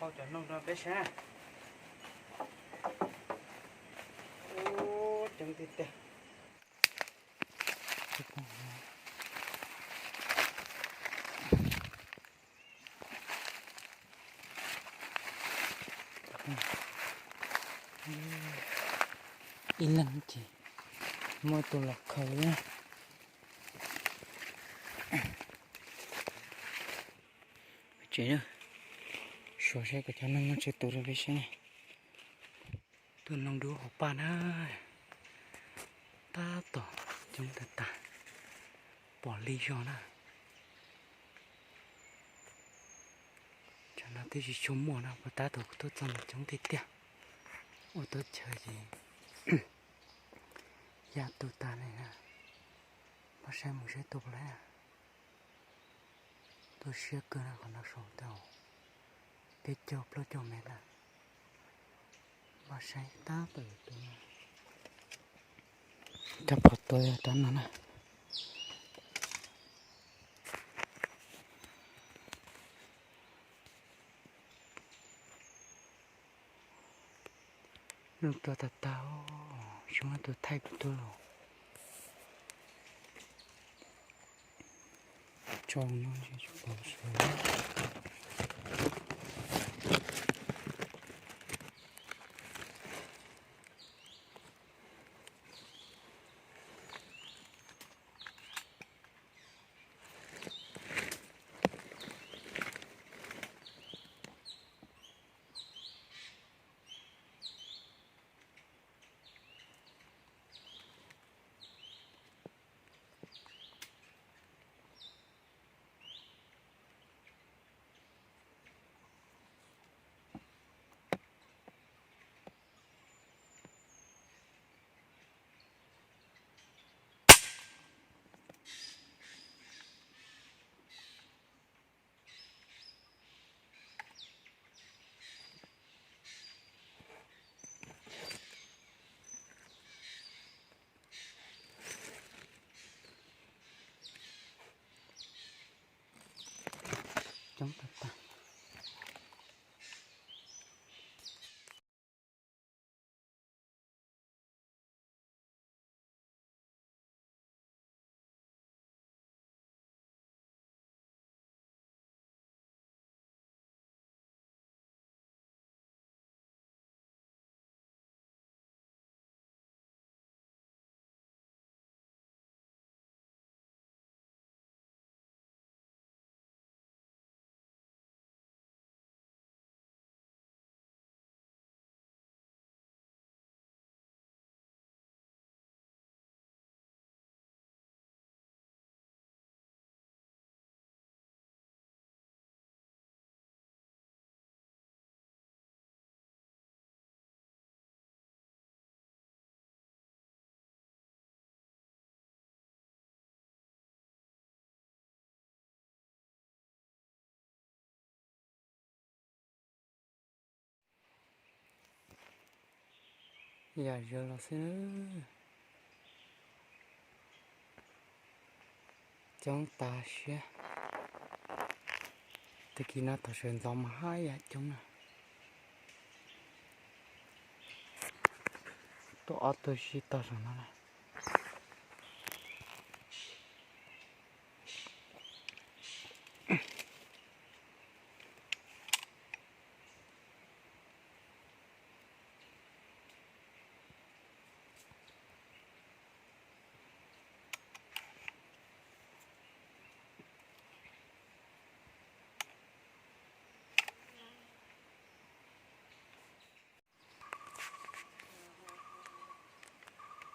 Cov noog rau peb saib na. Ub, coob tiag tiag. Ib leeg ces muaj tus los khaws li na. Tsev, suav saib kuv cov noog no tsis tus rau peb saib ne. Tus noog dub hauv paj na, tab tom coob tag tag, pom lig zog na. Tsam no twb tsis tshua muaj na, puas tab tom kuv tuaj txog no coob tiag tiag. Ua teb chaws ces ya tu tas li na. Npaj saib mus saib tus puas laib na. Tuaj siab kawg na, qhov no saum tau peb caug plaub caug mev na. Npaj saib tab tom yuav tu na. Rab phom tua yog rab no na. Noog tuag tag tag, tsis muaj tus thaij kuv tuaj los. Tso no tsis pom sua. Coob tag tag. Yam zawv los xwb. Coob tas siab. Tag kis no thaum sawv ntxov mas haj yam coob na. Tuaj ob tug sib tog saum no na.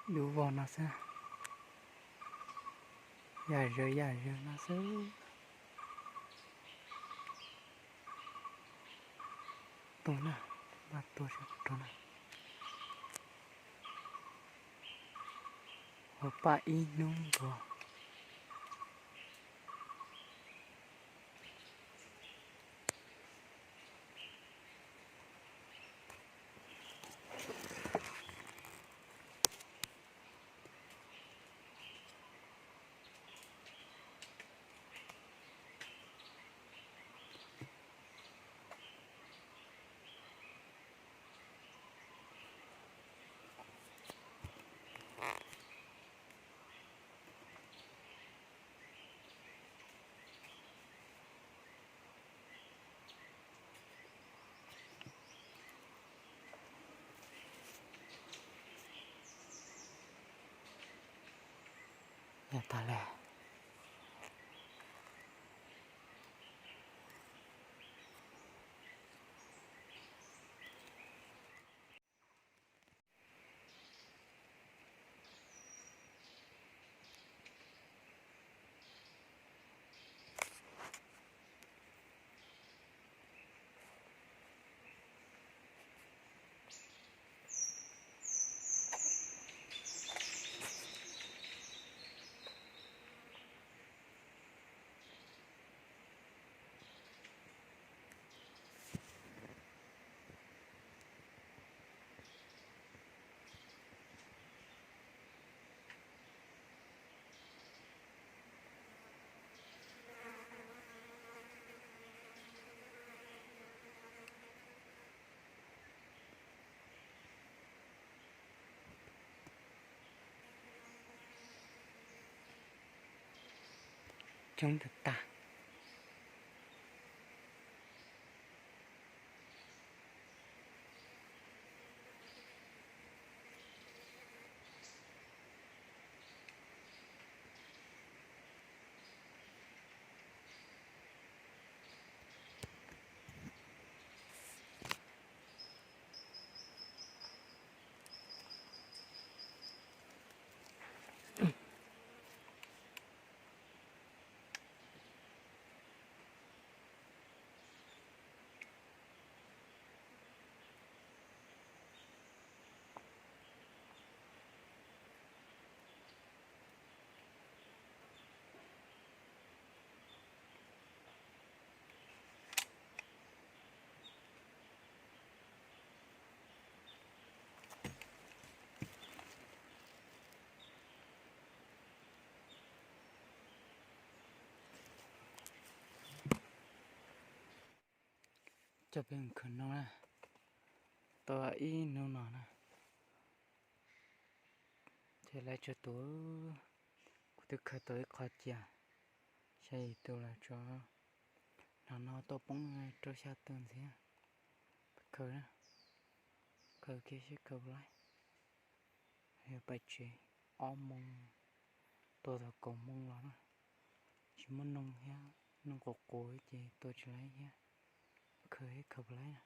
Dub vog no xwb. Yam zawv yam zawv no xwb. Tuaj na, npaj tuaj seb puas raug na. Ua paj ib hnub ntuas. tas lawm. Coob tag tag. Coj peb mus khaws noob na, tau ib hnub no na. Ces lawv tsuas tuav, kuv twb khaws tau ib qho cia, xya yim tus lawm tso. Hnub no tuaj poob rau xya tus ntxiv. Khaws na, khaws kiag seb khaws puas laib. Yog pais tsev ob moos, tua thaum kaum moos los na, tsis muaj noog thiab, noog quav quav ces tua tsis laib thiab. Khaws seb khaws puas laib na.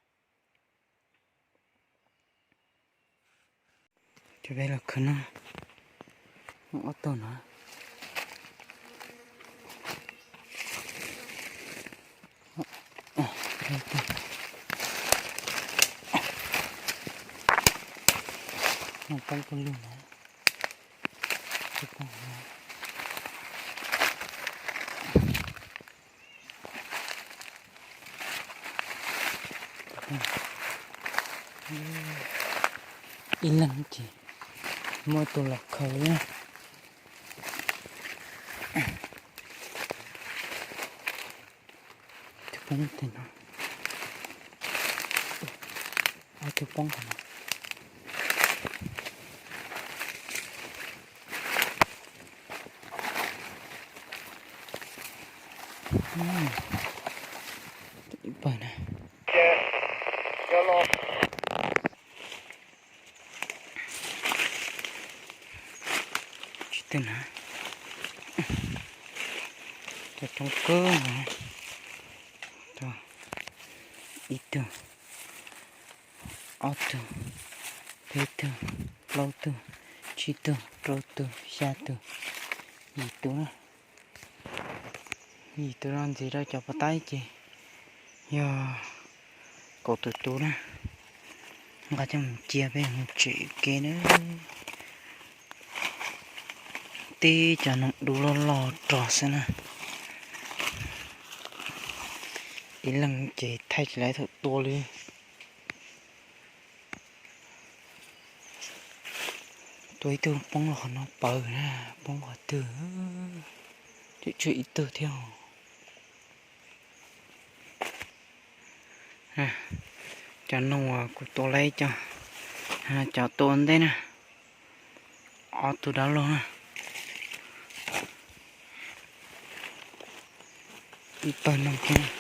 Cov peb los khaws no, muaj ob tug no. Muaj poob pawg lug na, poob no. Ib leeg ces muaj tus los khaws na. Tus poob tim no, ob tug poob qhov no. Ib pawg na. Tsis twg na. Cov coob kawg no. Ib tug, ob tug, peb tug, plaub tug, tsib tug, rau tug, xya tug, yim tug na. Yim tug no ntxiv rau cov puas taib ces yog kaum tawm tus na. Nqa coj mus cia peb mus tsev ua ke na. Tib cov noog dub loj loj rog xwb na. Ib leeg ces thaij tsis laib thaum tua li. Tua ib tug poob los qhov no pawg na, poob qhov twg, tseem tshuav ib tug thiab. Cov noog uas kuv tua laib cov, cov tua ntej na, ob tug dab laug na. Ib pawg noog thiab,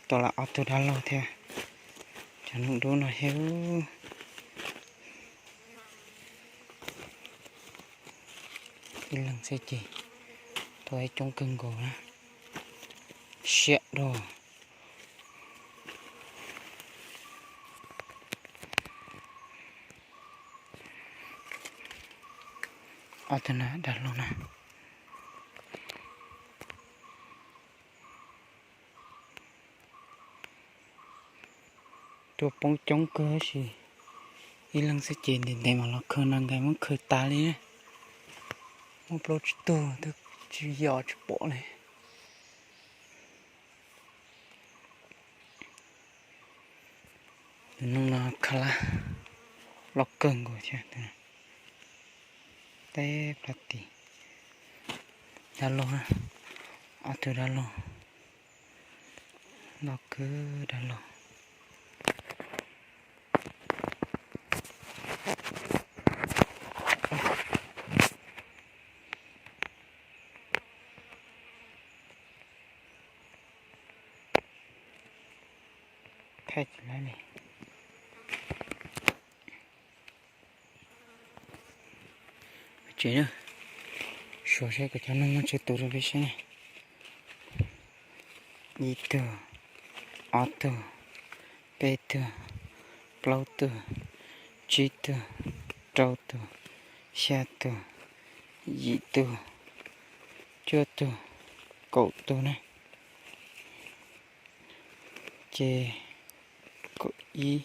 tua los ob tug dab laug thiab. Cov noog dub no thiab. Ib leeg xwb ces tua coob kawg nkaus na. Siab dua. Ob tug na dab laug na. Tua poob coob kawg tab sis ib leeg xwb ces ntev ntev mam los khaws na, nkaus muab khaws tas li. Muab plaub tsib tug twb tsis yos tsis pom li. Tus noog no kha lab loj kawg nkaus thiab. Teb plab tis. Dab laug na, ob tug dab laug. Loj kawg dab laug. Thaij tsis laib li. Tsev, suav seb kuv cov noog muaj tsawg tus rau peb saib ne. Ib tug, ob tug, peb tug, plaub tug, tsib tug, rau tug, xya tug, yim tug, cuaj tug, kaum tug na. Ces kaum ib,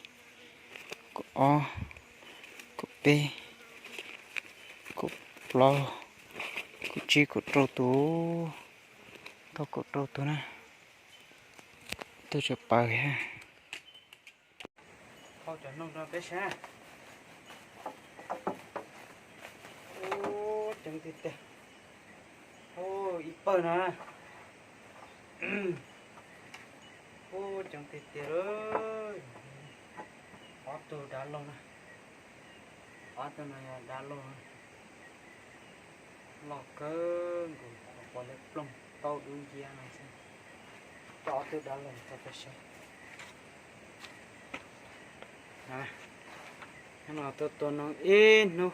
kaum ob, kaum peb, kaum plaub, kaum tsib, kaum rau tus, tau kaum rau tus na. Tus tseem pawv thiab. Hau cov noog rau peb saib. Ub, coob tiag tiag. Ub, ib pawg no. Ub, coob tiag tiag lawm. Ob tug dab laug na. Ob tug no yog dab laug na. Loj kawg nkaus, pom li ploog tau dub nciab no xwb. Coj ob tug dab laug tso peb saib. Hnub no tuaj tua noog ib hnub,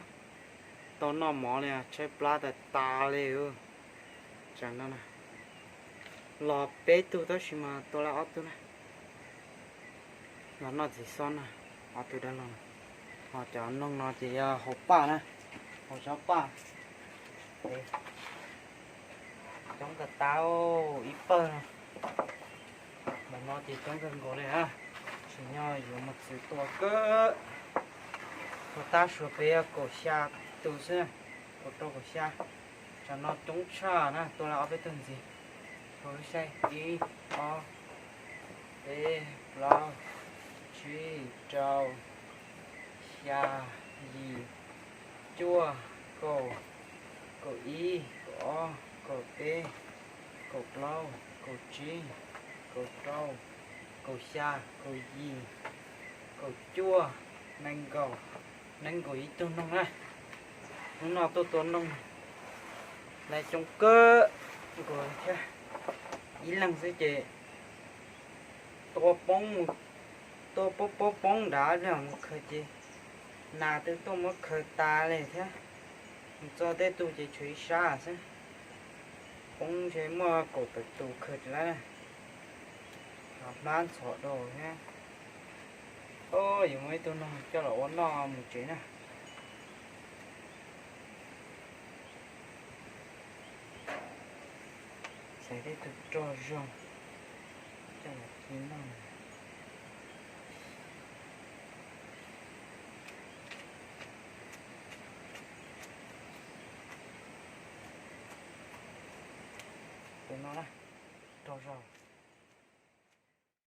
tau noj mov li, tshaib plab tas tas li. Tsam no los peb tug tab sis mas tua lawm ob tug na. Los noj txiv xob na, ob tug dab laug. Ho cov noog no ces yog hauv paj na, hauv tsob paj. Coob tas tas, ib pawg no. Ntawm no ces coob kawg nkaus li na. Tsim nyog yuav mus txwv tua kawg. Tua tab suav pem yog kaum xya tus xwb, kaum rau kaum xya. Tsam no coob tshaj na, tua lawm ob peb tug ntxiv. Ua saib, ib, ob, peb, plaub, tsib, rau, xya, yim, cuaj, kaum, kaum ib, kaum ob, kaum peb, kaum plaub, kaum tsib, kaum rau, kaum xya, kaum yim, kaum cuaj, nees nkaum, nees nkaum ib tug noog na. Hnub no tuaj tua noog lawv coob kawg nkaus thiab. Ib leeg xwb ces tua poob, tua poob poob poob nrad, mus khaws ces nas twb tuaj muab khaws tas li thiab. Mus txog tej tug ces tshuav ib sab xwb. Poob ntshe muaj kaum tawm tus khaws tsis laib na. Hmab ntxhov dhau thiab. Yuav muab ib tug noog coj los ua noj mus tsev na. Xaiv tej tug rog zoo coj los ci noj. Tus no na, rog zoo.